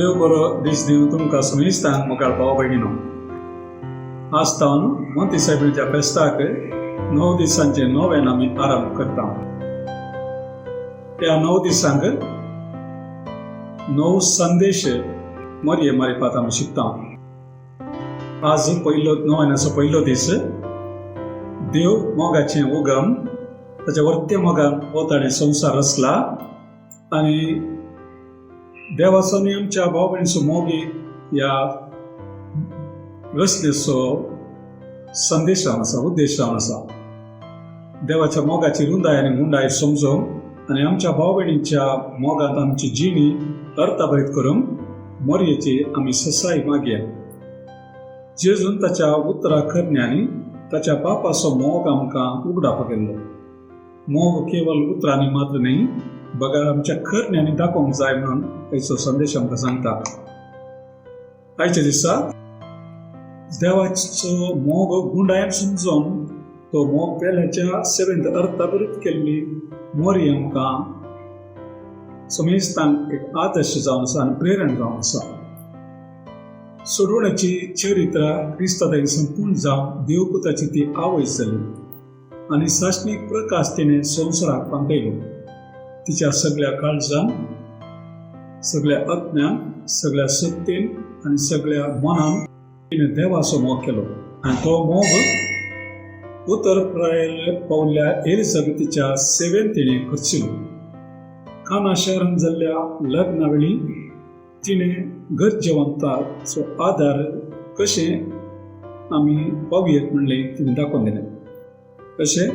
देव बरो दीस दिवं तुमकां समेस्तांक मुखार भाव भयणीनो. आज तावन मोंती सायबीच्या फेस्ताक 9 दिसांचे नोवेन आमी आरंभ करता. ह्या 9 दिसांक 9 संदेश मोरये मारिपात आमी शिकता. आज पयलो नोवेनाचो पयलो दीस. देव मोगाचें उगम, ताच्या वर्त्या मोगान हो ताणें संवसार रचला आनी देवाचो आनी आमच्या भाव भयणीचो मोगी ह्या रचनेचो संदेश जावन आसा, उद्देश जावन आसा. देवाच्या मोगाची रुंदाय आनी गुंडाय समजून आनी आमच्या भाव भयणीच्या मोगांत आमची जिणी अर्थभरीत करून मोरयेची आमी ससाय मागया. जेजून ताच्या उतरा करण्यांनी ताच्या बापाचो मोग आमकां उगडापाक केल्लो. मोग केवल उतरांनी मात्र न्ही, बगर आमच्या करण्यांनी दाखोवंक जाय म्हणून आयचो संदेश आमकां सांगता. आयच्या दिसा देवाचो मोग गुंडायन समजून तो मोग पेल्याच्या सेवेंत अर्थाभरीत केल्ली मोरी आमकां समेस्तांक एक आदर्श जावन आसा आनी प्रेरण जावन आसा. सोडवण्याची चरित्र क्रिस्तादाई संपूर्ण जावन देवपुताची ती आवय जाली आनी सासणीक प्रकाश तिणें संवसाराक पांगयलो. तिच्या सगळ्या काळजान, सगळ्या आत्म्यान, सगळ्या सत्तेन आनी सगळ्या मनान तिणें देवाचो मोग केलो आनी तो मोग उतर पावल्ल्या एलिझाबेथीच्या सेवेन तिणें खर्चिलो. काना शहरान जाल्ल्या लग्ना वेळी तिणें गरजेवंताचो आदार कशें आमी पावयेत म्हणलें तिणें दाखोवन दिलें. तशें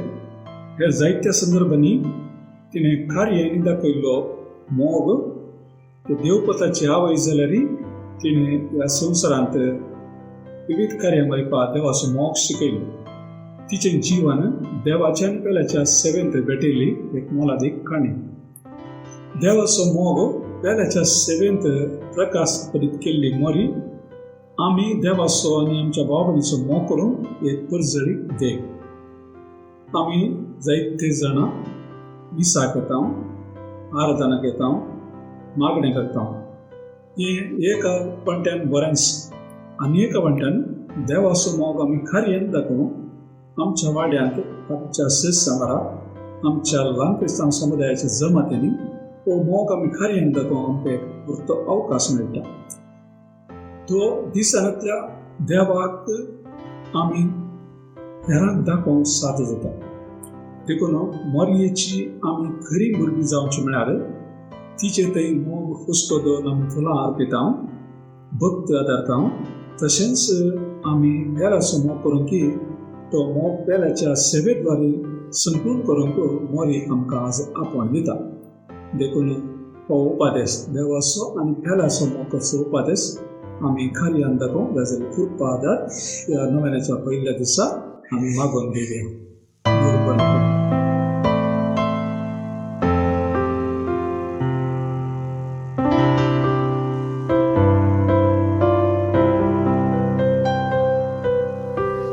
ह्या जायत्या संदर्भांनी तिणें कार्यांनी दाखयल्लो मोग ते देवपताची आवय जाल्यार तिणें ह्या संवसारांत विविध कार्यां मारिपा देवाचो मोग शिकयलो. तिचें जीवन देवाच्या आनी पेल्याच्या सेवेंत भेटयली एक मोलादीक काणी. देवाचो मोग पेल्याच्या सेवेंत प्रकाश परीत केल्ली मोरी आमी देवाचो आनी आमच्या भाव भयणीचो मोग करून एक परजळीक देख. आमी जायते जाणां मिसाक येता, आराधनाक येता, मागणें करता. हें एका वांट्यान बरेंच आनी एका वांट्यान देवाचो मोग आमी कार्यान दाखोवन आमच्या वाड्यांत, आमच्या शेज सांबारा, आमच्या ल्हान क्रिस्तांव समुदायाच्या जमातींनी हो मोग आमी कार्यान दाखोवंक आमकां एक पुरतो अवकाश मेळटा. तो दिसांतल्या देवाक आमी हेरांक दाखोवंक साध्य जाता. देखून मोरयेची आमी खरी भुरगीं जावची म्हळ्यार तिचे थंय मोग हुस्को दवरून आमी फुलां अर्पिता, भक्त आदारता. तशेंच आमी पेल्याचो मोग करूंक की तो मोग पेल्याच्या सेवेद्वारे संपूर्ण करूंक मोरी आमकां आज आपोवण दिता. देखून हो उपादेश देवाचो आनी पेल्याचो मोग करचो उपादेश आमी कार्यान दाखोवंक जाय. कृपा आदार ह्या नव्याच्या पयल्या दिसा आमी मागोवन घेवया. देव बरें करूं.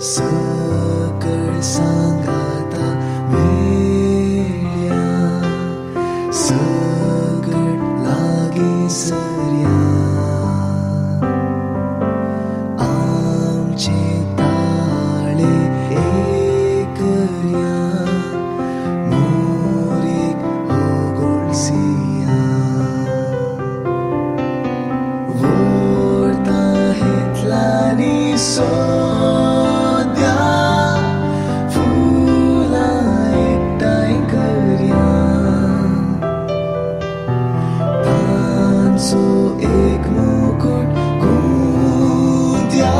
सकळ सांगाता मेळ्या, सगळ लागीं सरया, आमचे ताळे एकर्या, मोरेक होगोळसिया, वोरता हेतलांनी सोद्या, फुलां एकठांय करया, तांचो एक मुकुट गुंत्या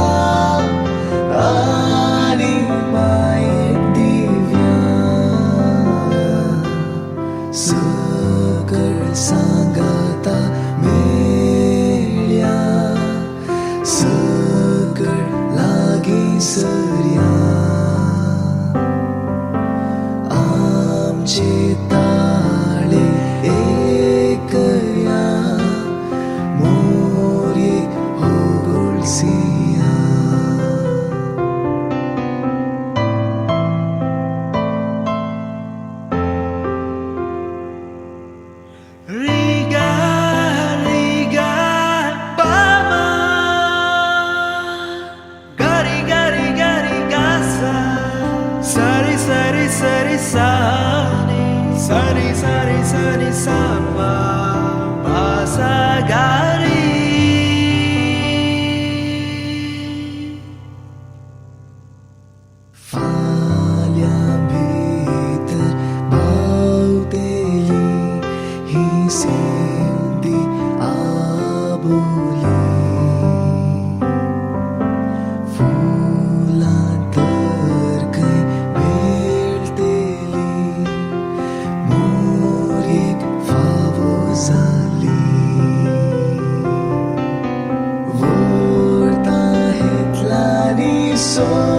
आनी मायेक दिव्या. सकळ सांगाता मेळ्या, सगळ लागीं सरया, आमचे ताळे एकया, मोरयेक होगोळसिया. Riga, riga, सोय.